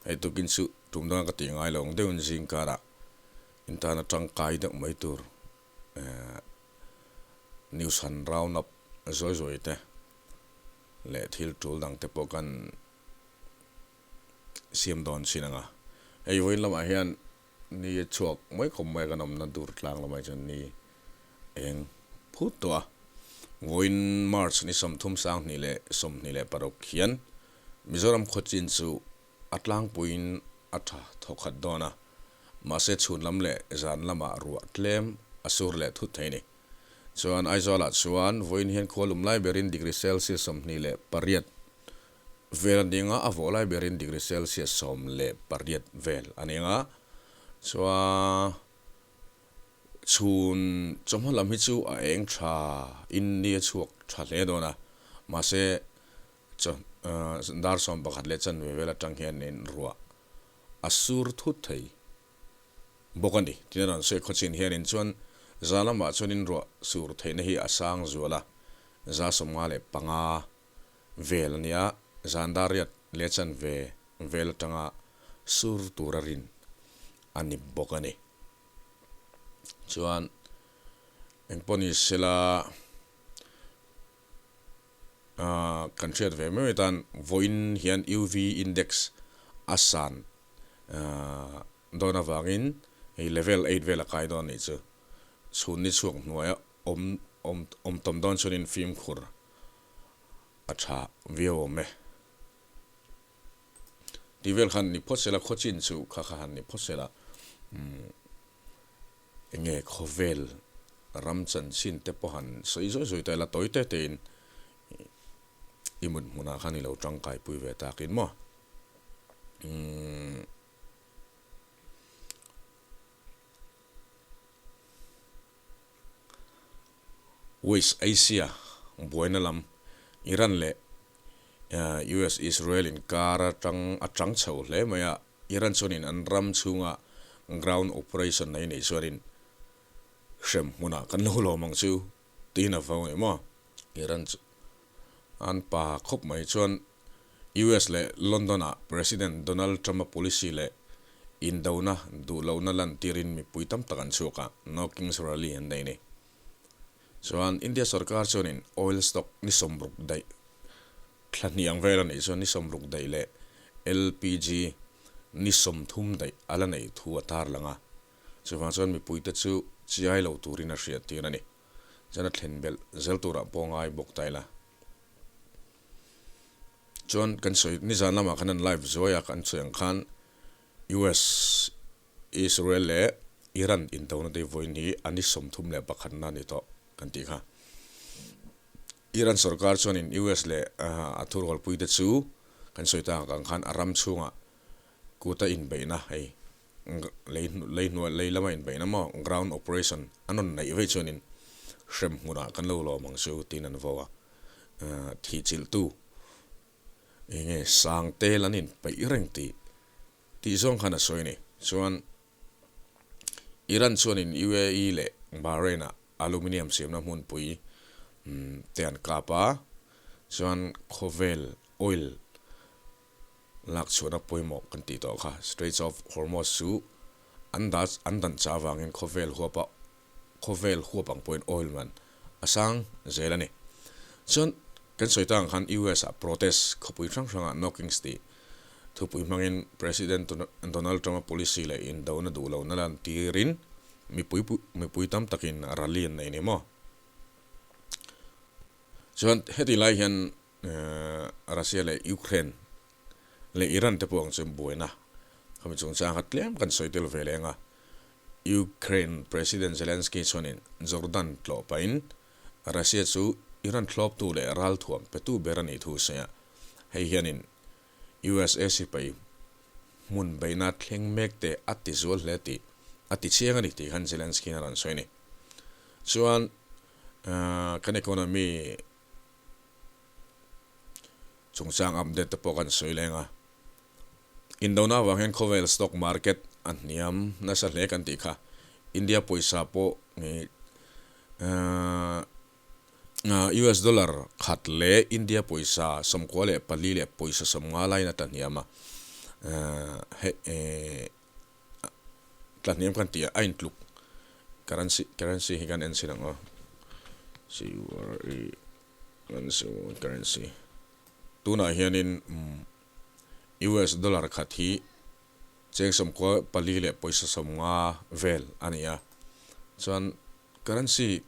Hei tukin chu tum danga ka tih ngai lo ang deuhin zing karah in tana tangkai deuh mai tur news han round up zawi zawi te leh thil tul dang te pawh kan siam dawn chin ang a. Hei vawiin lamah hian ni a chhuak mai khawp mai a kan awmna dur tlang lamah chuan ni eng phut tawh a. Vawiin March ni 32, 26 hian Mizoram khawchin chu a tlangpuiin a tha thawkhat dawn a, mahse chhun lam leh zan lamah ruah tlem a sur leh thut thei a ni. Chuan Aizawlah chuan vawiin hian khua lum lai berin degree Celsius 28 vel a ni ang a, a vawh lai berin degree Celsius 18 vel a ni ang a, chuan chhun chawhma lam hi chu a eng tha in ni a chhuak tha hle dawn a, mahse dar 11 leh chanve vel atang hianin ruah a sur thut thei bawk a ni. Tin a rawn sawi khawchin hianin chuan za lamah chuanin ruah sur theihna hi a sang zual a, 55% vel a nia, zan dar riat leh chanve vel atanga sur tura rin a ni bawk a ni. Chuan engpawh ni sela. Kan hriat ve mai mai tan vawiin hian UV index a san dawn avangin hei level eight vel a kai dawn anih chu. Chhun ni chhuak hnuaia awm awm awm tawm dawn chuanin fimkhur a tha viau awm e. Tih vel khan ni phawt sela khawchin chu kha kha han ni phawt sela Enge khawvel ram chanchin te pawh han sawi zawi zawi ta ila tawi te tein i mut hmunah khan i lo tangkai pui ve takin maw. Umm. West Asia buaina lam Iran leh US Israel inkar atang a tang chho hle mai a. Iran chuanin an ram chhunga ground operation nei nei chuanin hrem hmunah kan lo lawm ang chu tiin a vau ngei maw. Iran chu an pa khawp mai chuan US leh London-ah President Donald Trump-a policy leh indona duhlohna lantirin mipui tam tak an chhuak a, No Kings Rally an nei a ni. Chuan India sorkar chuanin oil stock ni 60 daih Thla hnih ang vel a nih chuan ni 60 daih leh LPG ni 30 daih a la neih thu a tarlang a, chuvang chuan mipuite chu chiai lo turin a hriat tir a ni. Chuan a thlen belh zel turah pawh ngai bawk ta ila. Chuan kan sawi nizan lamah khan an live zuai a, kan sawi ang khan US, Israel leh Iran indona te vawiin hi a ni 31 na a ni tawh kan tih kha. Iran sorkar chuanin US leh a thurualpuite chu kan sawi tak ang khan a ram chhungah kuta inbeihna hei lei lei hnuai lei lama inbeihna maw ground operation an rawn neih vei chuanin hrem hmunah kan lo lawm ang chu tiin an vo a, thihchilhtu eng nge sang tel an inpeih reng tih tih zawng khan a sawi a ni. Chuan Iran chuanin UAE leh Bahrain-ah aluminium siamna hmunpui te an kap a, chuan khawvel oil lak chhuahna pawimawh kan tih tawh kha Straits of Hormuz chu an dah an dan chah avangin khawvel huapa khawvel huap ang pawhin oil man a sang zel a ni. Chuan kan sawi tak ang khan US ah protest khawpui hrang hrangah knockings tih thupui hmangin President Donald Trump-a policy leh indona duh lohna lantirin mipui mipui tam takin rally an nei a ni maw? Chuan heti lai hian Russia leh Ukraine leh Iran te pawh ang chuan buaina khami chungchang kha tlem kan sawi tel ve leng a. Ukraine President Zelensky chuanin Jordan tlawh pahin Russia chu Iran thlawptu leh ralthuam petu ber a nih thu a sawi a. Hei hianin USA sipai hmun beihna thleng mek te a ti zual hle tih a ti chiang a ni tih khan Zelensky-in a rawn sawi a ni. Chuan kan economy chungchang update te pawh kan sawi leng a. Indona avang hian khawvel stock market a hniam nasa hle kan tih kha. India pawisa pawh US dollar khat leh India pawisa 94 leh pawisa 50 laiin a ta hniam a. Hei tlahniam kan tih ah a intluk currency currency hi kan en chhin ang aw currency tunah hianin US dollar khat hi cheng sawmkua pali leh pawisa sawmnga vel a ni a chuan currency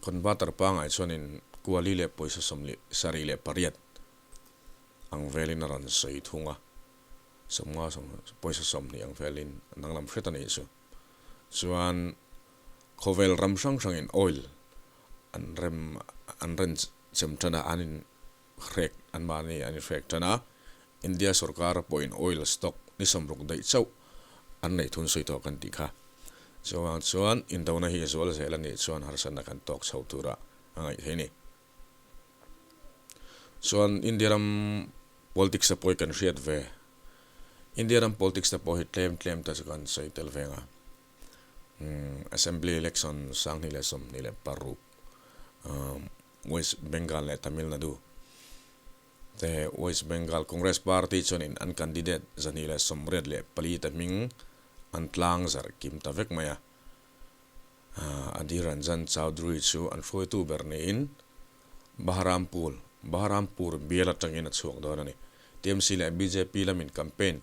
converter pangngai chuanin kuali leh pawisa sawmli sarih leh pariat ang velin a rawn sawi thung a, sawmnga pawisa 20 ang velin a danglam hret a nih chu. Chuan khawvel ram hrang hrangin oil an rem an ren chem tan a, an in hrek anmahni an in hrek tan a, India sorkar pawhin oil stock ni 60 daih chauh an neih thun sawi tawh kan tih kha. Chuvang chuan indona hi zual zel a nih chuan harsatna kan tawk chho tura a ngaih theih a ni. Chuan India ram politics te pawh hi kan hriat ve. India ram politics te pawh hi tlem tlem te chu kan sawi tel veng a. Assembly election 2026 West Bengal leh Tamil Nadu te West Bengal Congress party chuanin an candidate 184 te hming an tlang zarh kim ta vek mai a. Adhir Ranjan Chowdhury chu an hruaitu ber niin Baharampur, Baharampur bial atangin a chhuak dawn a ni. TMC leh bjp lamin campaign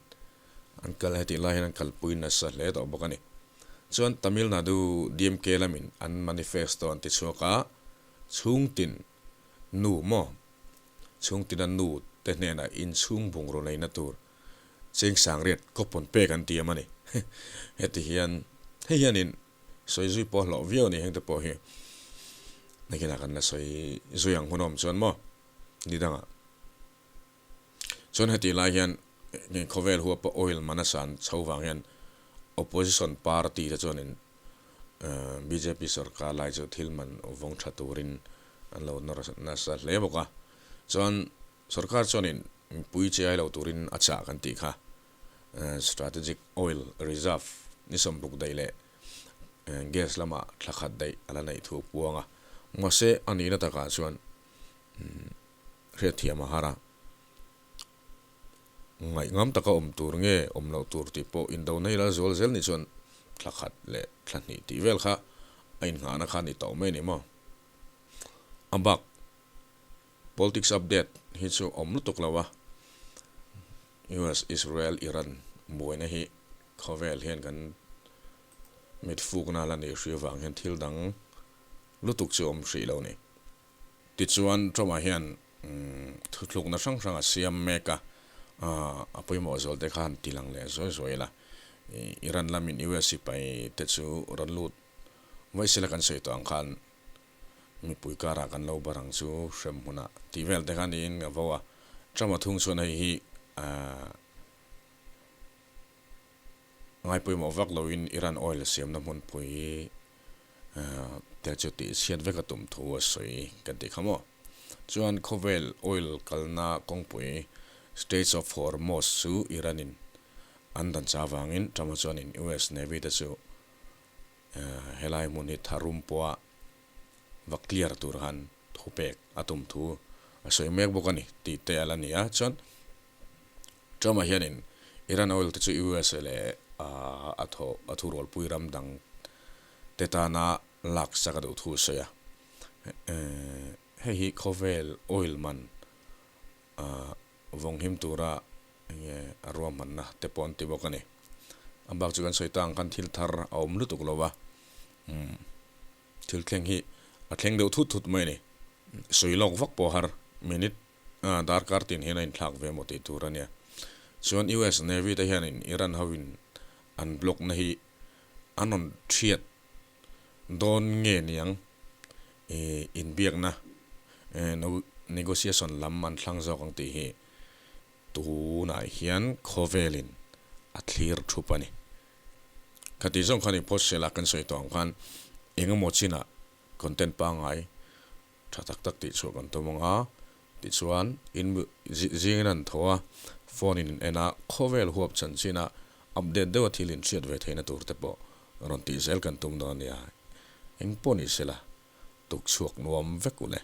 an kal hetih lai hian an kalpui nasa hle tawh bawk a ni. Chuan Tamil Nadu DMK lamin an manifesto an tichhuak a, chhungtin nu maw? Chhungtina nu te hnenah inchhung bungraw neihna tur Cheng sangriat kawpawn pek an tiam a ni. Heti hian, hei hianin sawi zui pawh hlauh viau a ni heng te pawh hi. Nakinah kan la sawi zui ang hunawm chuan maw ni dangah. Chuan heti lai hian khawvel huapa oil man a san chho vang hian opposition party te chuanin bjp sorkar lai chu thil man vawng tha turin an lo nawr nasa hle bawk a. Chuan Sorkar chuanin mipui che ai lo turin a chah kan tih kha. Strategic Oil Reserve ni 60 daih leh gas lamah thla khat daih a la neih thu a puang a. Mahse, a nihna takah chuan hriatthiam a har a. Ngaihngam taka awm tur nge awm loh tur tih pawh indo nei lal zual zel ni chuan thla khat leh thla hnih tih vel kha a innghahna kha a ni tawh mai a ni maw? A bak. Politics update hi chu awm lutuk lo a, US Israel Iran buaina hi khawvel hian kan mit fukna la nih hri avang hian thil dang lutuk chu awm hrih lo ni. Tichuan Trump-a hian thuthlukna hrang hrang a siam mek a, a pawimawh zual te kha han ti lang leh zuai zuai ila. Iran lamin US sipai te chu rawn lut vaisela kan sawi tawh ang khan Mipui karah kan lo bar ang chu hrem hmunah tih vel te kha niin ka vo a. Trump-a thung chuan hei hi ngaipawimawh vak loin Iran oil siamna hmunpui te chu tih chhiat vek a tum thu a sawi kan tih kha maw. Chuan khawvel oil kalna kawngpui Straits of Hormuz chu Iran-in an dan cha avangin Trump-a chuanin US Navy te chu Helai hmun hi tharum pawha va clear tur khan thu pek a tum thu a sawi mek bawk a ni tih te a la ni a. Chuan Trump-a hianin Iran oil te chu USA leh a thaw a thurualpui ram dang te tana lak sak a duh thu a sawi a. Hei hi khawvel oil man Vawnghim tura enge a ruahmanna te pawh an ti bawk a ni. A bak chu kan sawi ta ang khan thil thar a awm lutuk lo va, umm thil thleng hi a thleng deuh thut thut mai a ni. Sawi lawk vak pawh har minute ah darkar tin hian a inthlak ve maw tih tur a nia. Chuan US Navy te hianin Iran hoin an block na hi an rawn thiat dawn nge niang inbiakna negotiation lam an thlang zawk ang tih hi tunah hian khawvelin a thlir thup a ni. Khati zawng khan i phawt sela kan sawi tawh ang khan engemaw chinah content pangngai tha tak tak tih chhuah kan tum ang a, tichuan in zingin an tho a, phone in en a, khawvel huap chanchin a update deuh a thil in hriat ve theihna tur te pawh rawn tih zel kan tum dawn a nia, eng pawh ni sela tuk chhuak nuam vek u le.